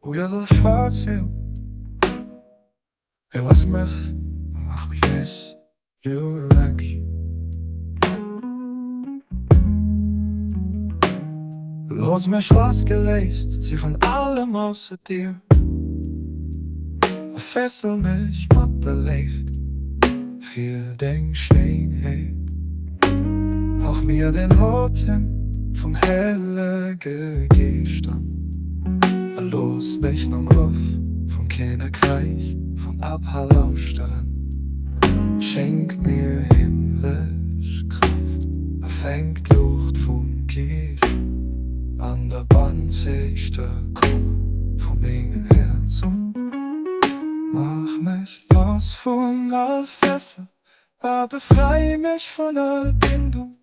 O Jezus schwarz Lass mech, mach mich fest, you like. Looss mech lassgeléist si vun allem ausser dir, a fessel mech mat der Léift fir deng Schéinheet. Hauch mir den Otem vum Hellege Geescht an, a looss mech nom Ruff vum Kinnekräich vun Abha lauschteren. Schenk mir himmlesch Kraaft a fänk d'Luucht vum Geescht an der bannzegster Kummer vu mengem Häerz un. Maach mech lass vun all Fessel a befrei mech vun all Bindung,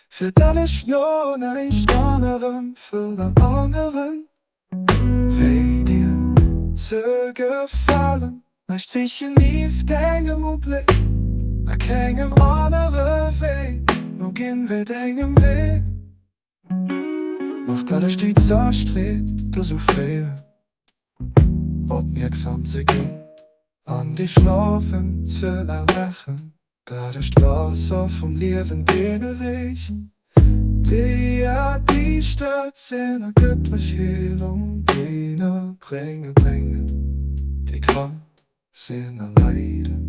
fir dat ech no näischt anerem verlaangen, wéi dir ze gefalen. Näischt sichen nieft dengem Ubléck a kengem anere Wee no ginn wéi dengem Wee. Mach dat ech déi zerstreet dozou féieren, opmierksam ze ginn an déi Schlafen ze erwächen, dat ech d'Waasser vum Liewen deene reechen, déi a Diischtert sinn a gëttlech Heelung deene brénge bréngen, déi krank sinn a leiden.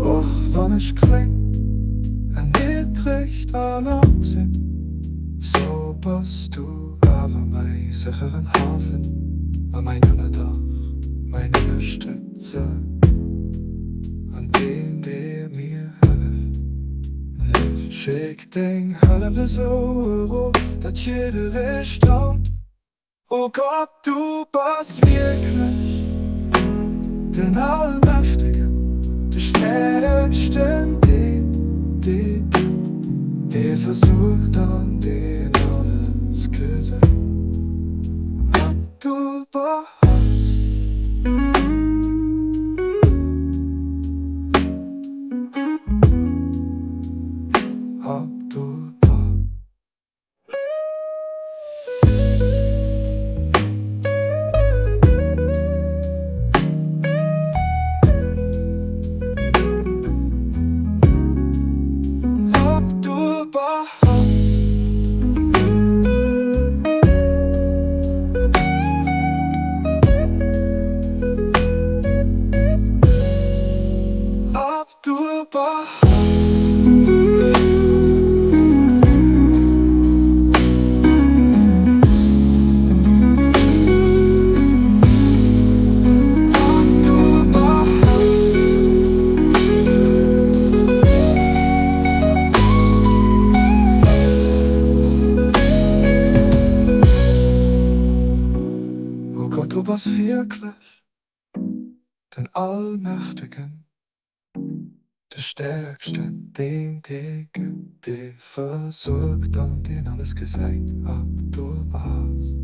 Och wann ech kléng, erniddregt an arm sinn, sou bass du awer mäi sécheren Hafen a mäin Ënnerdach, mäin Ënnerstëtzer an deen, dee mir hëlleft. Schéck deng Hëllef esou erof, datt jidderee staunt. O Gott, du bass wierklech den Allmächtegen, de Stäerksten, deen dee gëtt, dee versuergt an deen alles gesäit. Du bass. O Gott, du bass wierklech den Allmächtegen, de Stäerksten, deen dee gëtt, dee versuergt an deen alles gesäit. Abdul Bahas.